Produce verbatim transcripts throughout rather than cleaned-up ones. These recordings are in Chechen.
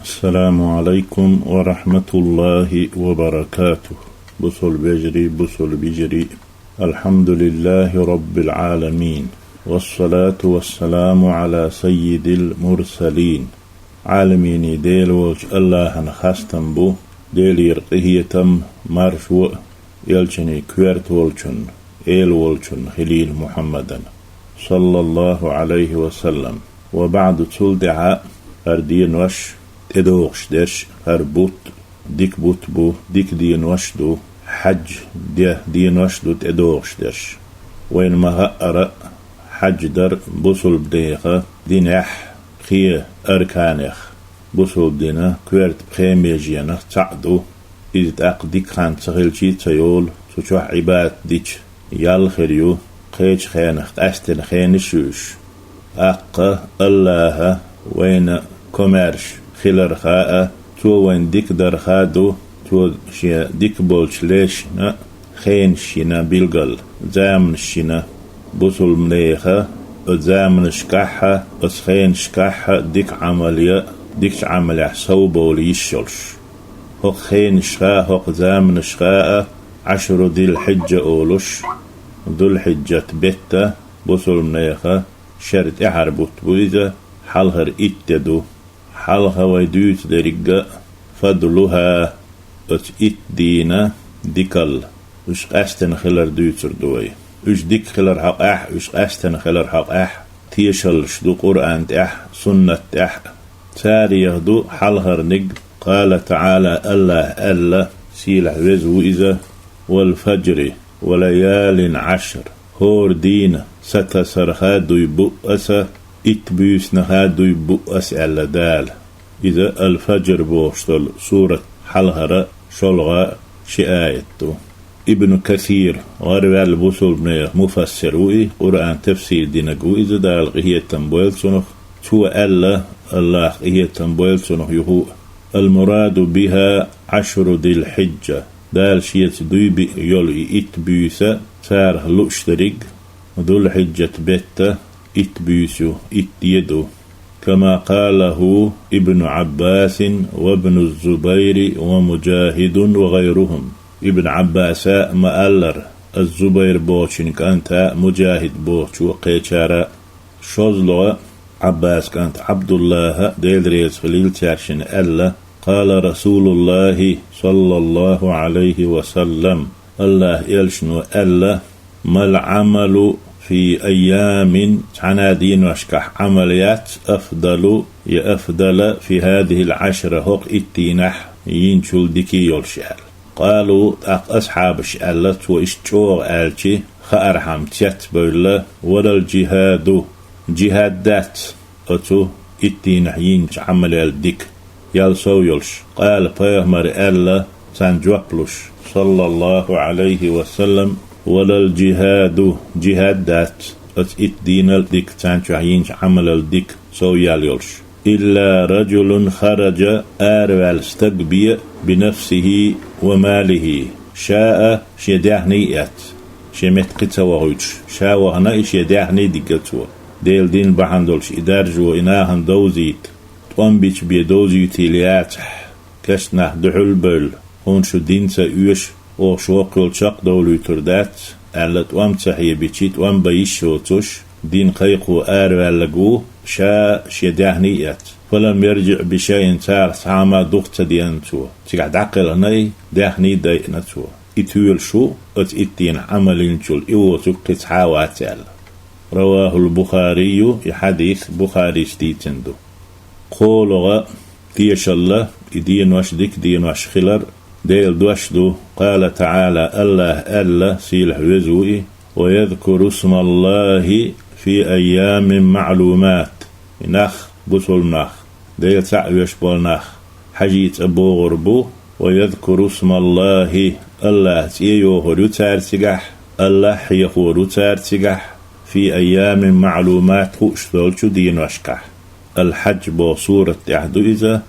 السلام عليكم ورحمة الله وبركاته. Бусалба вежарий, бусалба йижарий. الحمد لله رب العالمين. والصلاة والسلام على سيد المرسلين. Ӏаламийн Дела волчу АллахӀана хастам бу, Делера къинхетам, маршо а, элчанийн коьрта волчун, эла волчун хилийла Мухьаммадан, саллаллахӀу Ӏалайхи ва саллам. Ва баӀду, цул тӀаьхьа хӀара денош тӀедогӀуш дерш, хӀара бутт дика бутт бу, дика денош ду, хьаьж де денош ду тӀедогӀуш дерш. Вайна ма-хаъара, хьаьж дар бусалба нехан динехь кхин арканех, бусалба динан коьрта пхе меженах цхьаъ ду. Иза тӀаккха дика хан ца хилча а ца йолу, цу чохь Ӏибадат дича ял хир ю, кхечу хенах къаьстина хенаш ю уьш. ТӀаккха АллахӀа вайна комаьрша хиларх а, Цо вайна дика дарх а ду, Цо Шен дика болчу лешна хенаш йина билгал, заманаш йина. Бусалба нехан оцу заманашкахь а, оцу хенашкахь а дика Ӏамал ян, дикачу Ӏамалехь совбовла йиш йолуш. ХӀокху хенашха а, хӀокху заманашха а Ӏашру Дил-Хьиджа олуш, Дулхьиджат беттан бусалба нехан шеран тӀаьхьара бутт бу иза, хьалхара итт де ду. Хьалха вай дуьйцу дерриг а фадлуха, оцу итт дийнан дикалла, уьш къаьстина хилар дуьйцур ду вай. Уьш дика хилар хьокъехь, уьш къаьстина хилар хьокъехь тешаллаш ду Къуръан тӀехь, суннат тӀехь. Царех ду хьалхарниг, къала таӀала, АллахӀа аьлла, сийлахь веза ву иза: «Вал фаджри, ва лаялин Ӏашр». ХӀора дийнан сатасарха дуй бу аса, итт буьйсанха дуй бу аса, аьлла Дала. Иза Ал-Фаджр бохуш долу сурат хьалхара шолгӀа ши аят ду. Ибн Касир, гӀараваьлла бусалба нехан муфассир ву и, Къуръан тафсир динарг ву иза, Дала къинхетам бойла цунах. Цо аьлла, АллахӀа къинхетам бойла цунах юха а: «Ал-мураду биха Ӏашру Дил-Хьиджа». Дала Шеца дуй биъ йолу и итт буьйса, царах лууш дерриг Дулхьиджат беттан итт буьйса ю, итт де ду. Кама къалаху Ибну Ӏаббасин ва Ибну Зубайри ва Муджахидун ва гӀайрухум. Ибн Ӏаббаса а ма-аллара, аз-Зубайр бохучун кӀанта а, Муджахид бохучо а, кхечара а. ШозлагӀа Ӏаббас кӀант Ӏабдуллаха, Дела реза хилийла цаьршинна, аьлла: «Къала Расулуллахи, саллаллаху Ӏалайхи ва саллам», АллахӀан элчано аьлла: «Мал Ӏамалу фи айямин», цхьана а деношкахь Ӏамал яц, «афдалу, я афдала фи хазихил Ӏашра», хӀокху итт дийнахь йинчул дика йолуш, аьлла. Къалу, тӀаккха асхьабаша аьлла, цо иштта чӀогӀа аьлча, хаархьама цецбевлла: «Валал джихаду, джихад дац оцу итт дийнахь йинчу Ӏамалел дика, ял сов йолуш». Къала, пайхамара аьлла, царна жоп луш, саллаллаху Ӏалайхи ва саллам: «Валал джихаду, джихад дац оцу итт дийнал дика, царна чохь йинчу Ӏамалал дика, сов ял йолуш». «Илла раджулун хараджа», араваьлла стаг бен, «бинафсихи ва малихи», ша а, шен даьхний а эцна, шен метта кхин ца вахуьйтуш, ша вахана и шен даьхний дигна цо. Делан дин бахьана долуш и даржо, и нахана довзийта, тӀом бича бен довзуьйтийла яцахь, кешнах дуьхьал а бевлла, хӀунда шу дин ца оьшу, оха шу воккха йолчохь а довлуьйтур дац, аьлла, тӀом ца хьебичи, тӀом бан йиш йоцуш, дин кхайкхо араваьлларг ву, ша шен даьхний а эцна. «Фалам ярджиӀ бишайин», царах цхьа а ма дукха ца деана цо. Цигахь дӀакхелхина и, даьхний а дайъина цо. И тоьлуш ву, оцу итт дийнахь Ӏамал йинчул и воцург кхин цхьа а вац аьлла. Равахул Бухарию, и хьадис Бухарис дийцина ду. КхоалгӀа тешалла, и денош дика денош хилар Делан дош ду. Къала таӀала, АллахӀа аьлла, сийлахь веза ву и: «Ва язкуру смаллахи фи айямин маӀлумат». И нах, бусалба нах, Дела цхьаъ веш болу нах, хьаьжцӀа богӀур бу: «Ва язкуру смаллахи», АллахӀан цӀе йохур ю цара цигахь, АллахӀ хьехор ву цара цигахь, «фи айямин маӀлумат», хууш долчу деношкахь. Ал-Хьадж боху сурат тӀехь ду иза,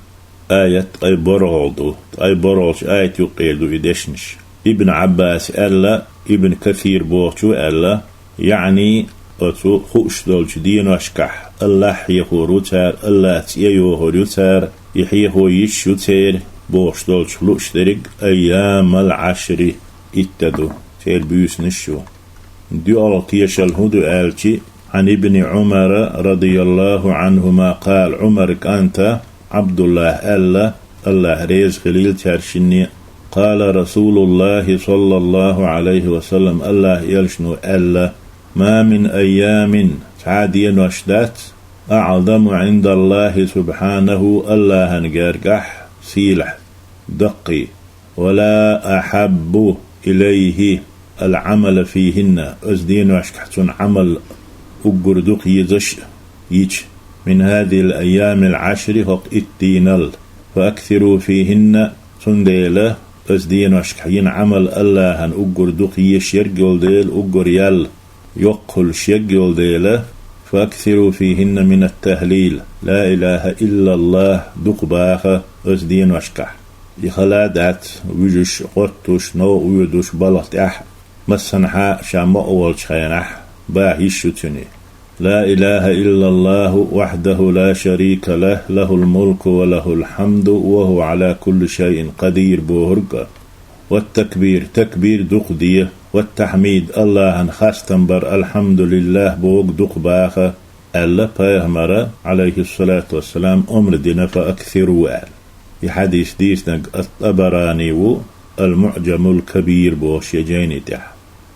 аят ткъе боргӀалгӀа ду, ткъе боргӀалгӀачу аят юккъера ду и дешнаш. Ибн Ӏаббаса аьлла, Ибн Касир бохучо аьлла, яъни оцу хууш долчу деношкахь Аллахь хьехор ву цара, Аллахь цӀе йохор ю цара, и хьехо йиш ю церан, бохуш долчух лууш дерриг айямал Ӏашри итт ду, церан буьйсанаш ю. ДоьалгӀа тешал хӀун ду аьлчи, Ӏан ибни Ӏумара радияллаху Ӏанхума къала, Ӏумар кӀанта Ӏабдуллахь аьлла, Аллахь реза хилийла цаьршинне, къала Расулуллахи саллаллаху Ӏалайхи ва саллам, Аллахь элчано аьлла: «Ма мин айямин», цхьа а денош дац, «аӀзаму Ӏиндаллахи субхьанаху», Аллахьан гергахь сийлахь, даккхий, «ва ла ахьаббу илайхи ал-Ӏамала фихинна», оцу деношкахь цунна Ӏамал уггар дукха езаш йича, «мин хазихил айямил Ӏашри», хӀокху итт дийнал, «фа аксиру фихинна», цундела оцу деношкахь йина Ӏамал Аллахьан уггар дукха езаш ерг йолу дела, уггар ял йоккха хуьлуш ерг йолу дела, «фа аксиру фихинна мин ат-тахлил», ла илаха иллаллахь дукха баха оцу деношкахь. И хала а дац, вуьжуш, гӀоттуш, новкъа воьдуш балха тӀехь, массанхьа ша мукъа волчу хенахь баха йиш ю цуьнан. «Ла илаха иллаллаху вахьдаху ла шарика лахь, лахул мулку ва лахул хьамду, ва хӀува Ӏала кулли шайин къадир», бохург а, «ва такбир», такбир дукха де, «ва тахьмид», Аллахьан хастам бар, «алхьамдулиллахь» бохург дукха баха, аьлла, пайхамара, Ӏалайхиссалату вассалам, омра дина, «фа аксиру» аьлла. И хьадис дийцинарг ат-ТӀабарани ву, «Ал-МуӀжамул Кабир» бохуш шен жайни тӀехь.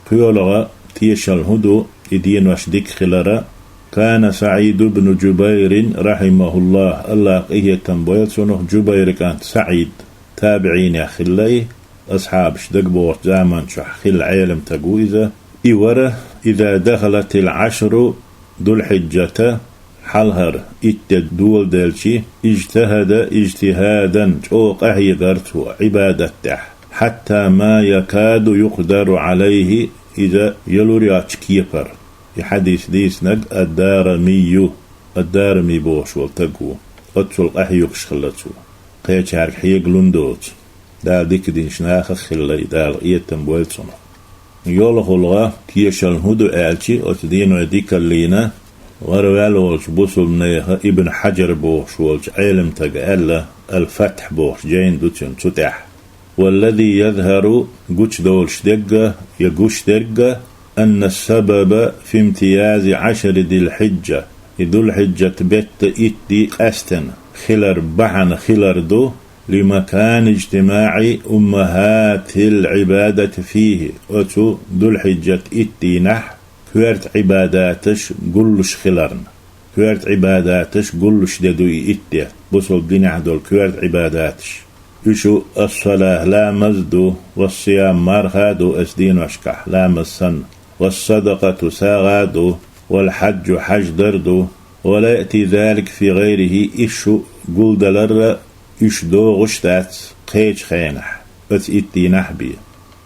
ПхоьалгӀа тешал хӀун ду и денош дика хилара? Кана СаӀид ибн Жубайрин, рахьимахуллахь, Аллахь къинхетам бойла цунах, Жубайр кӀант СаӀид, табиӀинех хилла и, асхьабаш дагабохучу заман чохь хилла Ӏелам стаг ву иза. И вара, иза дахалатил Ӏашру, Дулхьиджата, хьалхара итт де доладелчи, ижтахӀада ижтихӀадан, чӀогӀа къахьегара цо Ӏибадат тӀехь, хьатта ма якаду юкъдару Ӏалайхи, иза ялур йоцчу кепара. И хьадис дийцинарг ад-Дарамий ю, ад-Дарамий бохуш волу стаг ву, оццул къахьоьгуш хилла цо. Кхечаьрга хьега лун доцу. Дала дика динчу нахах хилла и, Дала къинхетам бойла цунах. ЙолхалгӀа тешал хӀун ду аьлчи, оцу денойн дикаллина, гӀараваьлла волчу бусулбанеха Ибн Хьаджар бохуш волчу Ӏелам стага аьлла, Ал-Фатхь бохуш жайна ду цуьнан цу тӀехь: «Валлази язхӀару», гучудолуш дерг а, я гуш дерг а, «анна ас-сабаба фи имтиязи Ӏашри Дилхьиджа», и Дулхьиджат беттан итт де къаьстина хилар бахьана хилар ду, «лимакани ижтимаӀи уммахӀатил Ӏибадати фихӀи», оцу Дулхьиджат итт дийнахь коьрта Ӏибадаташ гуллуш хиларна. Коьрта Ӏибадаташ гуллуш де ду и итт де, бусалба динехь долу коьрта Ӏибадаташ. Уьш ю: ас-салат, ламаз ду, вас-сиям, марха а ду оцу деношкахь, ламаз санна, вас-садакъату, сагӀа а ду, вал-хьаджу, хьаьж дар а ду, ва ла яъти залика фи гӀайрихӀи, уьш шу гулдалар а, уьш догӀуш дац кхечу хенахь, оцу итт дийнахь бен.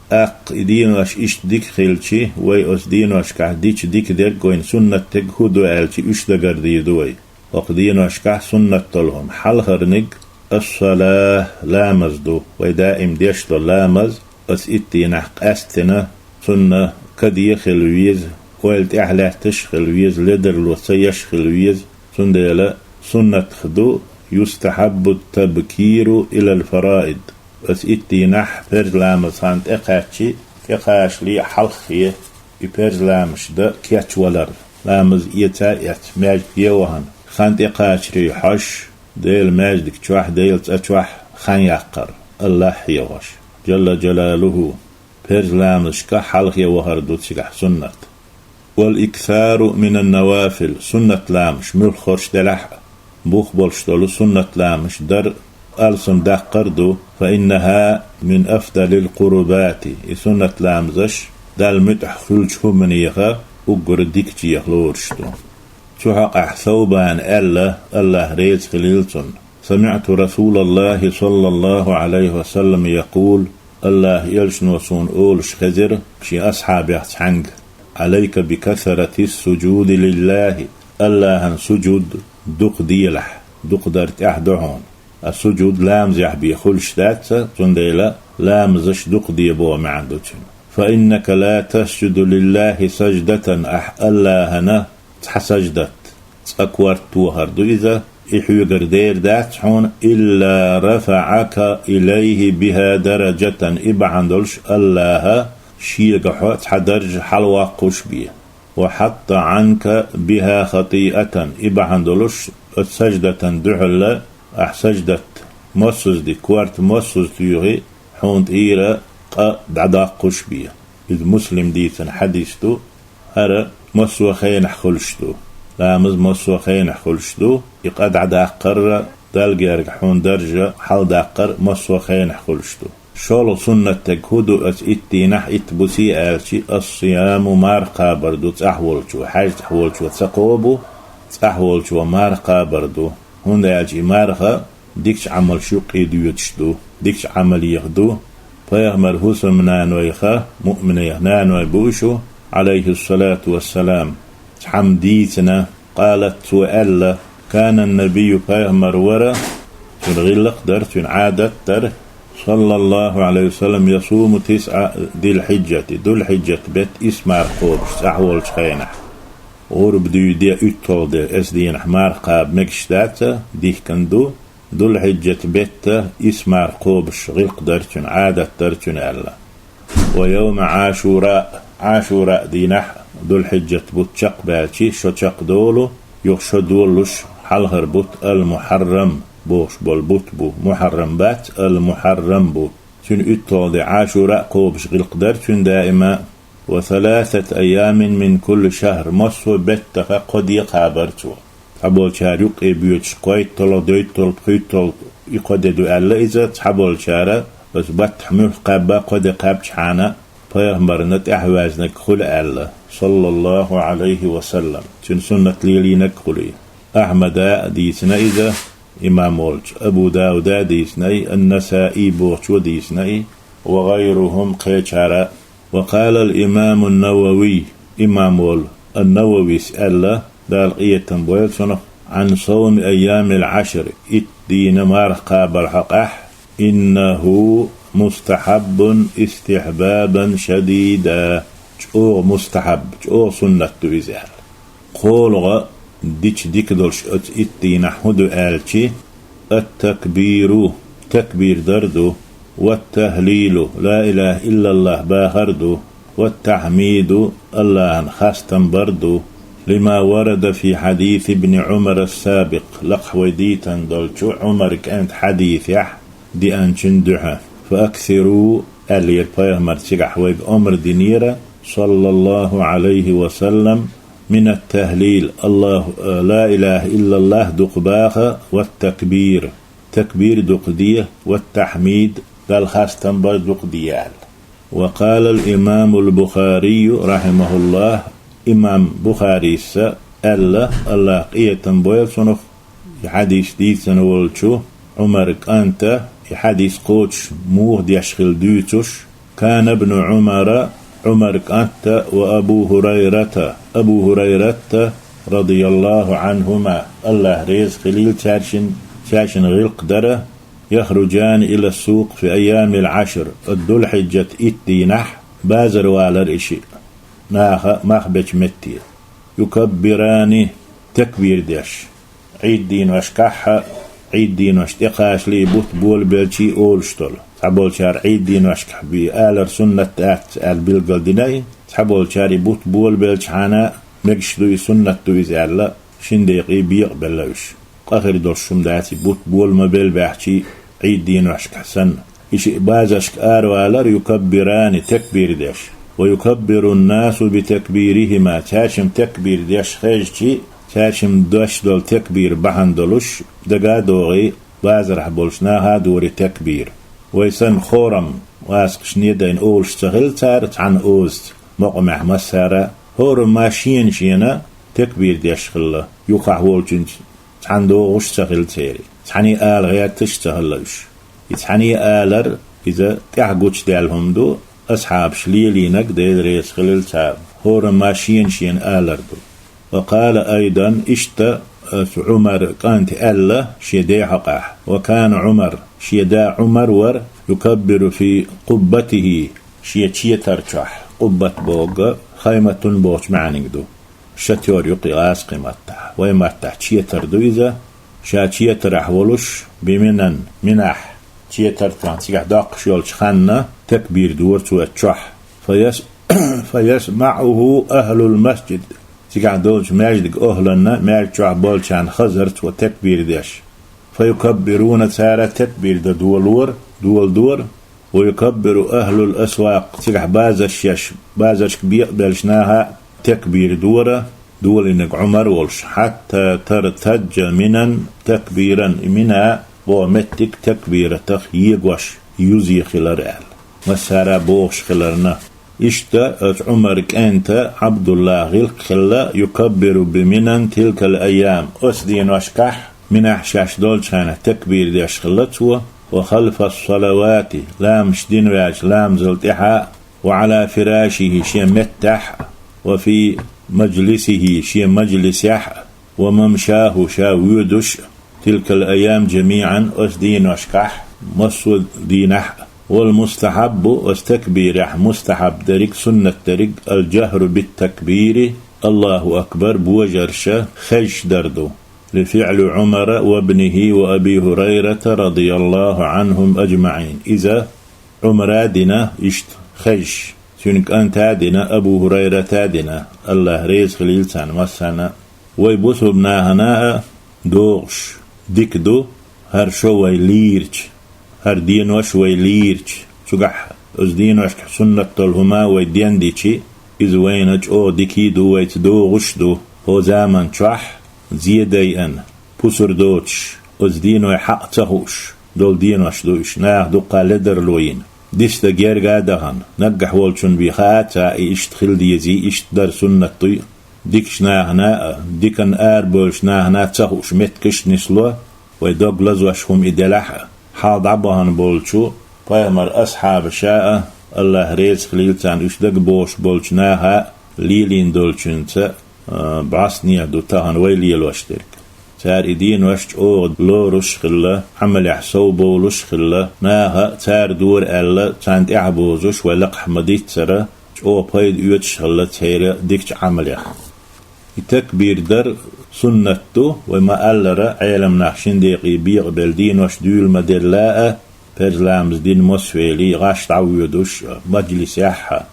ТӀаккха и денош иштта дика хилчи, вай оцу деношкахь дича дика дерг, вайна суннат дерг хӀун ду аьлчи, уьш дагардийр ду вай. ХӀокху деношкахь суннат долу хӀума хьалхарниг ас-салат, ламаз ду, вай даим деш долу ламаз, оцу итт дийнахь къаьсттина, цунна каде хила веза, ойла тӀаьхьа лаьтташ хила веза, ледарло ца еш хила веза, цундела суннатах ду, юстахьаббу табкиру илал фараид. Оцу итт дийнахь перз ламаз хан тӀекхаьччи, тӀекхачале а хьалххе, и перз ламазаш дан кечвалар. Ламаз эца а эцна, маьждиге а вахана, хан тӀекхачаре хьожуш, Делан маьждиг чохь, Делан цӀа чохь хан яккхар, Аллахь хьехош, Джалла Джалалуху, перз ламазашка хьалхе вахар ду цигахь суннат. Вал-иксару минан-навафил, суннат ламазаш муьлххарш делахь а, бух болуш долу суннат ламазаш дар алсам даккхар ду, фа иннахӀа мин афдалил къурбати, и суннат ламазаш Далла муьтӀахь хуьлучу хӀуманеха уггар дикачех лоруш ду. Цу хьокъехь Саубана аьлла, Аллахь реза хилийла цунна: «СамиӀту Расулаллахи саллаллаху Ӏалайхи ва саллам якъул», Аллахь элчано суна олуш хезира, шен асхьабех цхьаьнга: «Ӏалайка би касратис-сужуди лиллахи», Аллахьан сужуд дукха делахь, дукха дар тӀехь ду хьуна. А сужуд ламазехь бен хуьлуш дац, цундела ламазаш дукха де боху маьӀна ду цуьнан. «Фа иннака ла тасжуду лиллахи саждатан», ахь Аллахьана цхьа саждат, цкъа корта тохар ду иза, и хьоьгара дера дац хьуна, إلا رفعك إليه بها درجة, и бахьана долуш АллахӀа шега хьо цхьа даржа хьалавоккхуш бен. وحط عنك بها خطيئة, и бахьана долуш оцу саждатан дуьхьал ахь саждат массаза де, корта массаза туьйхи, хьуна тӀера къа дӀадоккхуш бен. Иза Муслима дийцина хьадис ду, хӀара массо а хенахь хуьлуш ду. Ламаз массо а хенахь хуьлуш ду, и къа дӀадаккхар а, Далла герга хьуна даржа хьаладаккхар а массо а хенахь хуьлуш ду. ШолгӀа суннат дерг хӀун ду оцу итт дийнахь, итт бусе аьлча, الصيام, марха кхабар ду цӀахь волчо, хьаьжцӀахь волчо ца кхобу, цӀахь волчо марха кхабар ду. ХӀунда аьлча и марха дикачу Ӏамалш юккъе доьдуш ду, дикачу Ӏамалех ду. Пайхамаран хӀусамнанойх, муъминех наной бу уьш, Ӏалайхиссалату вассалам, цхьамма дийцина, قالت, цо аьлла: كان النبي, пайхамар вара, цуьнан гӀиллакх дара, цуьнан Ӏадат дара, صلى الله عليه وسلم, يصوم تسع ذي الحجة, Дулхьиджат беттан исс марха кхобуш цӀахь волчу хенахь. ГӀурба дуьйде, уьтталгӀа де, оцу дийнахь марха кхаба мегаш дац, дихкина ду, Дулхьиджат беттан исс марха кхобуш гӀиллакх дара цуьнан, Ӏадат дара цуьнан аьлла. ويوم عاشوراء, Ӏашура дийнахь, Дулхьиджат бутт чекхбаьлча, шо чекхдолу, юха шо долуш хьалхара бутт ал-Мухьаррам бохуш болу бутт бу, Мухьаррам бац, ал-Мухьаррам бу. Цуьнан уьтталгӀа де Ӏашура а кхобуш гӀиллакх дара цуьнан даима. وثلاثة أيام من كل شهر, массо а беттах кхо де кхабар цо. Цхьаболчара юккъе боьдуш, кхойтталгӀа, дейтталгӀа, пхуьйтталгӀа и кхо де ду аьлла иза, цхьаболчара, оцу баттахь муьлхха кхаьбба, кхо де кхаьбчахьана, пайхамарна тӀаьхьаваьзнарг хуьлу аьлла, صلى الله عليه وسلم, цуьнан суннат лелийнарг хуьлий. Ахьмада а дийцина иза, имам волчу, Абу Дауда а дийцина и, ан-Насаи бохучо а дийцина и, وغيرهم, кхечара а. وقال الإمام النووي, имам волу ан-Нававис аьлла, Дала къинхетам бойла цунах: عن صوم أيام العشر, итт дийнан марха кхабар хьокъехь, إنه مستحب استحبابا شديدا, чӀогӀа мустахьаб, чӀогӀа суннат ду иза аьлла. КхоалгӀа дича дика долуш оцу итт дийнахь хӀун ду аьлча, التكبير, такбир дар ду, والتهليل, لا إله إلا الله бахар ду, والتحميد, АллахӀан хастам бар ду, لما ورد في حديث ابن عمر السابق, лакхахь вай дийцина долчу Ӏумар кӀант хьадисехь деанчун дуьхьа. فأكثروا, аьллера пайхамар, цигахь вайга омра динера, صلى الله عليه وسلم, من التهليل, АллахӀ, لا إله إلا الله дукха баха, والتكبير, такбир дукха де, والتحميد, Далла хастам бар дукха де аьлла. وقال الإمام البخاري رحمه الله, имам Бухарис аьлла, АллахӀ къинхетам бойла цунах, и хьадис дийцина волчу Ӏумар кӀанта и хьадис кхочуш муха деш хилла дуьйцуш: كان ابن عمر, Ӏумар кӀанта, وأبو هريرة, Абу ХӀурайрат а, رضي الله عنهما, АллахӀ реза хилийла цаьршин, цаьршинна гӀиллакх дара, يخرجان إلى السوق في أيام العشر, оцу Дулхьиджат итт дийнахь базар валара и шиъ, наха мах бечу метте. يكبران, такбир деш. Ӏийд дийношкахь а, Ӏийд дийнош тӀекхачале а, бутт болабелча а олуш долу. Цхьаболчара Ӏийд дийношкахь бен алар суннат дац аьлла билгалдина и, цхьаболчара и бутт болабелчахьана мегаш ду, и суннат ду иза аьлла, шина декъе бекъабелла уьш. Къа хир долуш хӀума дац и, бутт бола ма белла баьхча а, Ӏийд дийношкахь санна. И шиъ базаршка аравалар, يكبران, такбир деш. ويكبر الناس بتكبيرهما, цаьршимма такбир деш хезча а, цаьршимма деш долу такбир бахьана долуш, дага а догӀий, базарахь болчу наха а дори такбир. Вай санна хорам, васакхашна а дайна олуш ца хилла цара цхьана озаца, мукъамехь массара а, хӀорамма шена-шена такбир деш хилла, юххехь волчуьнца цхьаьна догӀуш ца хилла церан, цхьаьний ала гӀерташ а ца хилла уьш. И цхьаьний алар, иза тӀаьхьа гучудаьлла хӀума ду, асхьабаша лелийнарг, Дела реза хилийла царна, хӀорамма шена-шена алар ду. وقال أيضا, иштта оцу Ӏумар кӀанта аьлла шен ден хьокъехь: وكان عمر, шен да Ӏумар вара, يكبر في قبته, шен четар чохь, къуббат бохург خيمة бохучу маьӀниг ду. Шатёр юкъе гӀаскхи маттахь. Вай маттахь четар ду иза. Ша четарахь волуш, биминан, минахь, четар тхан цигахь доккхуш йолчу ханна такбир дора цо чохь. Фаяс-, фаясмаӀуху ахлул масджид. Цигахь долчу маьждиг охӀланна, маьждиг чохь болчарна хазар цо такбир деш. Фаюкаббируна, цара такбир дан долора, доладора. Ва юкаббиру ахлул асвакъ, цигахь базарш еш, базаршка бекъабеллачу наха а такбир дора, долийнарг Ӏумар волуш, хьатта тартаджа Минан такбиран, и Мина боху меттиг такбиратах егош, юзе хилар аьлла. Массара а бохуш хиларна. Иштта оцу Ӏумар кӀанта Ӏабдулла гӀиллакх хилла, юкаббиру би Минан тилкал айям, оцу деношкахь, Минахь шаьш долчу хенахь такбир деш хилла цо, ва халфас салавати, ламазаш дина ваьлча ламазал тӀаьхьа а, ва Ӏала фирашихи, шен меттехь а, ва фи мажлисихи, шен мажлисехь а, ва мамшаху, ша воьдуш а, тилкал айям жамиӀан, оцу деношкахь, массо а дийнахь а. Вал мустахьаббу, оцу такбирехь мустахьаб дерриг, суннат дерриг, ал-жахру бит-такбири, Аллаху акбар, божарша хезаш дар ду. Ли фиӀли Ӏумара ва ибнихи ва Аби Хурайрата радияллаху Ӏанхум аджмаӀин. Иза Ӏумара дина иштта хезаш, цуьнан кӀанта дина, Абу Хурайрата дина, Аллах реза хилийла царна массарна. Вай бусулба нахана а догӀуш дика ду, хӀара шо вай лийрча, хӀара денош вай лийрча, цуьнгахь оцу деношкахь суннат долу хӀума вай дендичи, иза вайна чӀогӀа дикий ду, вайца догӀуш ду. ХӀокху заман чохь, зе дайъана, пусар доцуш, оцу денойн хьакъ ца хууш долу денош ду уьш, наха дуккха ледарло йина. Дисдан герга а дахана, наггахь волчунна бен хаа а ца, и иштта хила дезий, иштта дар суннат дуй. Дикачу нахана а, диканна арабевллачу нахана а ца хууш меттигаш а нисло, вай дог лазош хӀума и делахь а. Хьалха дӀабахана болчу пайхамаран асхьабаша а, Аллах реза хилийла царна, уьш дагабохуш болчу наха а лелийна долчуьнца, а, бӀостанехьа ду тахана вай лелош дерг. Цара и денош чӀогӀа лоруш а хилла, Ӏамалехь совбовлуш а хилла, наха а цара дора аьлла, царна тӀаьхьабозуш вай лакхахь ма-диццара, чӀогӀа пайда оьцуш а хилла церан дикачу Ӏамалех. И такбир дар суннат ду, вай ма-аллара, Ӏеламнах шина декъе бекъабелла денош дуьйла ма-делла а, парз ламаз дина массавелий, гӀаш дӀавоьдуш, мажлисехь а,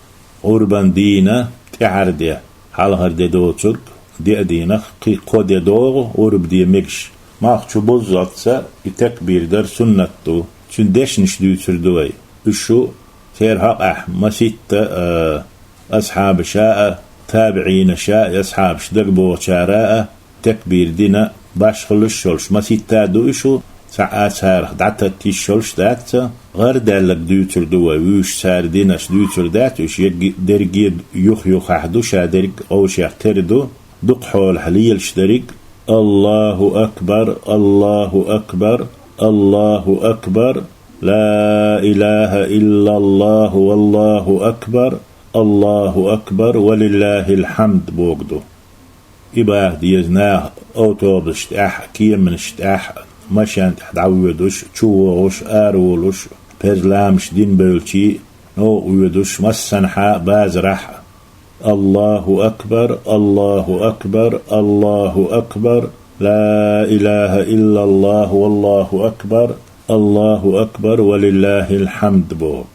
гӀурбан дийна тӀаьхьара де, хьалхара де доцург, деа дийнах кхин кхо де догӀу гӀурба де мегаш. Малх чу буззалца и такбир дар суннат ду. Цуьнан дешнаш дуьйцур ду вай. Уьш шу церан хьокъехь маситта а, асхьабаша а, табиӀинаша а, асхьабаш дагабохучара а, такбир дина башхалуш йолуш маситта а ду уьш шу, цхьа а царах дӀататта йиш йолуш дац, гӀар даьлларг дуьйцур ду вай, вуьйш цара динарш дуьйцур дац уьш, ерриге а дерриге а юх-юххехь ду, ша дерриг а къовшех тера ду, дукха хьолахь лелаш дерриг: Аллаху акбар, Аллаху акбар, Аллаху акбар, ла илаха иллаллаху, валлаху акбар, Аллаху акбар, ва лиллахил хьамд бохург ду. И баха деза наха автобусашна тӀехь а, кеманашна тӀехь а, машен тӀехь дӀавоьдуш, чувогӀуш, араволуш, парз ламазаш дина бевлчий, новкъа воьдуш, массанхьа а, базарахь а. Аллаху акбар, Аллаху акбар, Аллаху акбар, ла илаха иллаллаху, валлаху акбар, Аллаху акбар, ва лиллахил хьамд бохург.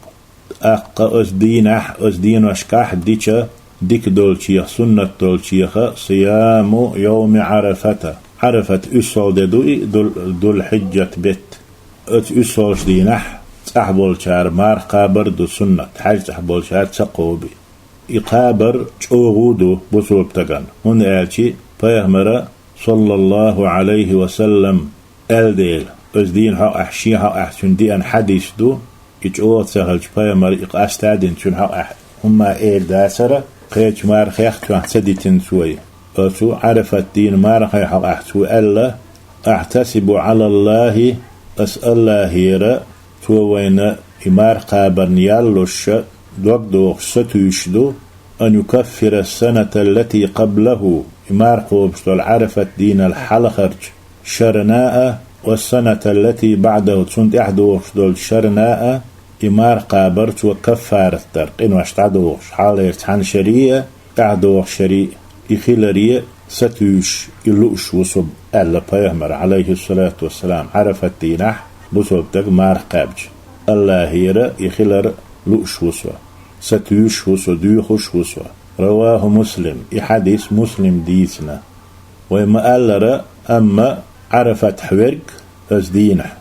ТӀаккха оцу дийнахь, оцу деношкахь дича дика долчех, суннат долчех сияму йовми Ӏарафата. Ӏарафат уьссалгӀа де ду и, дул-, Дулхьиджат бетта. Оцу уьссалгӀачу дийнахь цӀахь болчара марха кхабар а ду суннат, хьаьжцӀахь болчара ца кхоби. И кхабар чӀогӀа ду бусулба стагана, хӀунда аьлча пайхамара, саллаллаху Ӏалайхи ва саллам, аьлла дела, оцу дийнан хьокъехь, шен хьокъехь цуьнан деана хьадис ду, и чӀогӀа ца хилча, пайхамара и къаста а дина, цуьнан хьокъехь хӀумма а эр дацара, кхечу мархех чохь ца дитина цо и. Оцу Ӏарафат дийнан мархин хьокъехь цо аьлла: «Ахьтасибу Ӏалаллахи», ас Аллахера, цо вайна и марха кхабарна яллуш, дог дохуш сатуьйсуш ду, «ан юкаффира ас-саната аллати къаблаху», и марха кхобуш долу Ӏарафат дийнал хьалхарчу шарна а, «ва ас-саната аллати баӀдаху», цунна тӀаьхьа дохуш долчу шарна а, и марха кхабар цо каффарат дара, къинош дӀадохуш, хьалхара цхьана шаре а, тӀаьхьа дохуш шаре а. и хиларе сатуьйсуш, и лууш ву со, аьлла пайхамар, Ӏалайхиссалату вассалам, Ӏарафат дийнахь бусалба стаг марха кхаьбча. АллахӀера и хилар лууш ву со, сатуьйсуш ву со, доьхуш ву со. Раваху Муслим, и хьадис Муслим дийцина. Вай ма-аллара, амма Ӏарафатахь верг, оцу дийнахь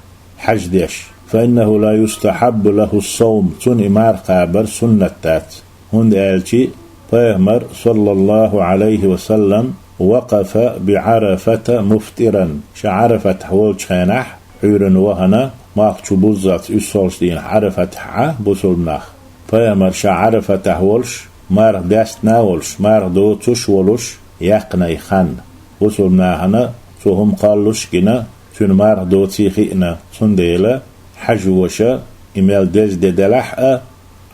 хьаж деш, فإنه لا يستحب له الصوم, цунна и марха кхабар суннат дац, хӀунда аьлча пайхамар, саллаллаху Ӏалайхи ва саллам, وقف بعرفة مفطرا, ша Ӏарафатахь волчу хенахь, Ӏуьйранна вахана, малх чу буззалц уьссалгӀачу дийнахь Ӏарафатахь Ӏа бусалба нах. Пайхамар ша Ӏарафатахь волуш, марха даьстина а волуш, марха доцуш а волуш, яьккхина и хан. Бусалба нахана цо хӀума кхоллалуш а гина, цуьнан марха доций хиъна, цундела хьаьжваша и мел деза де делахь а,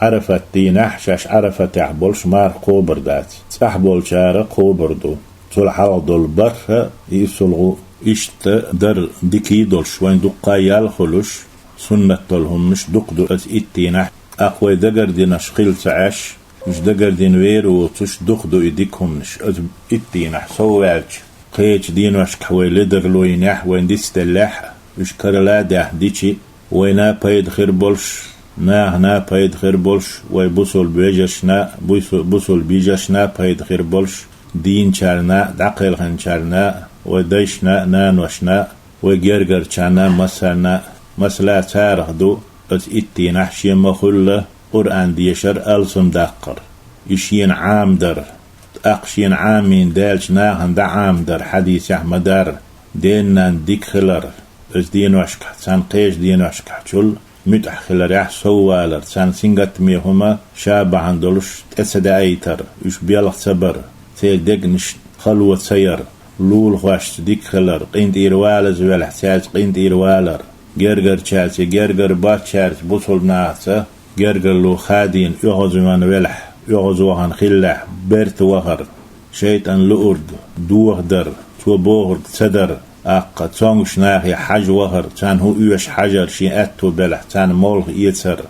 Ӏарафат дийнахь шаьш Ӏарафатехь болуш марха кхобур дац, цӀахь болчара кхобур ду. Цул хьалха долу бархӀ а, и уьссалгӀа, иштта дар дика а долуш, вайн дуккха а ял хуьлуш, суннат долу хӀуманаш дукха ду оцу итт дийнахь. ТӀаккха вай дагардинарш хилла ца Ӏаш, уьш дагардина вер а воцуш, дукха ду и дика хӀуманаш оцу итт дийнахь сов ваьлча. Кхечу деношкахь вай ледарло йинехь а, вайн дицделлехь а, уьш карла а даьхна дичи, вайна а пайда хир болуш, нахана а пайда хир болуш, вай бусалба вежаршна а, бусу-, бусалба йижаршна а пайда хир болуш, дийначарна а, дӀакхелхинчарна а, вай дайшна а, наношна а, вай гергарчарна а, массарна а. Масала, царах ду оцу итт дийнахь шен ма-хуьллу Къуръан дешар, алсамдаккхар. И шена Ӏамадар, тӀаккха шена Ӏамийна даьллачу нахана дӀаӀамадар хьадисехь ма-дарра, ден-нанна дика хилар, оцу деношкахь, царна кхечу деношкахьчул муьтӀахь хиларехь сов валар, царна сингаттаме хӀума ша бахьана долуш тӀе ца даийтар, уьш белха ца бар, церан дегнаш хало ца яр, лулахошца дика хилар, къинтӀера валаза велахь, цаьрца къинтӀера валар, гергарчаьрца я гергара боцчаьрца, бусалба нахаца гергарло хадийна оьгӀазван велахь, оьгӀазвахана хиллехь, берта вахар, шайтӀан луург дохадар, цо бохург ца дар, аккха цомгуш нахе хьажа вахар, царна хӀун оьшу хьажар, шен аьтто белахь, царна молха эцар,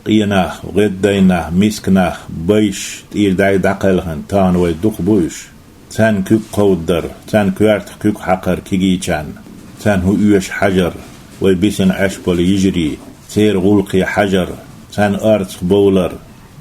къен нах, гӀеддайн нах, миска нах, байш тӀера дӀай дӀакхелхина, тахана вай дукха бу уьш. Царна куьг кховдадар, царна коьртах куьг хьакхар кегийчарна, царна хӀун оьшу хьажар, вай бисина Ӏаш болу йижарий, церан гӀуллакхе хьажар, царна орцах бовлар.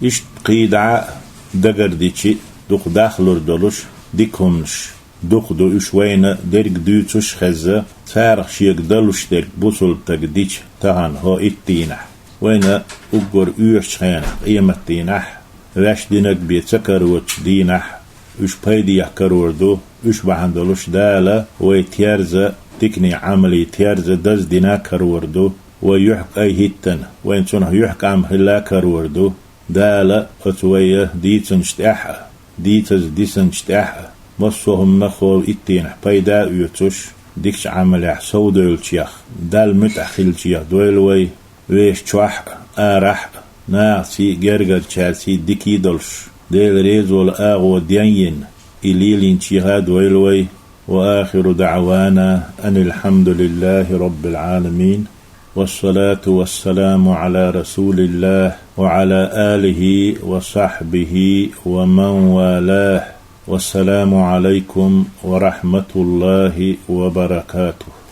Иштта кхидӀа а дагардичи, дукха дахлур долуш дика хӀуманаш дукха ду уьш, вайна дерг дуьйцуш а хезза, царах шега далуш дерг бусалба стага дича тахана хӀо итт дийнахь. Вайна уггар оьшучу хенахь, къематдийнахь, ваьш динарг бен ца карочу дийнахь, уьш пайдехь карор ду, уьш бахьана долуш Дала вай терза, диканийн Ӏамалий терза даздина карор ду, вай юьхькӀай хӀиттина, вайн цунах юьхькӀам хилла карор ду. Дала оцу вай дийцинчу тӀехь а, дийцаза дисинчу тӀехь а, массо а хӀуманах хӀо итт дийнахь пайда а оьцуш, дикачу Ӏамалехь совдевллачех, Далла муьтӀахь хиллачех дойла вай, вешан чохь а, арахь а, нахаций а, гергарчаьрций а дикий а долуш, Делан реза волу агӀо денйина, и лелийначех а дойла вай. وآخر دعوانا أن الحمد لله رب العالمين، والصلاة والسلام على رسول الله وعلى آله وصحبه ومن والاه. والسلام عليكم ورحمة الله وبركاته.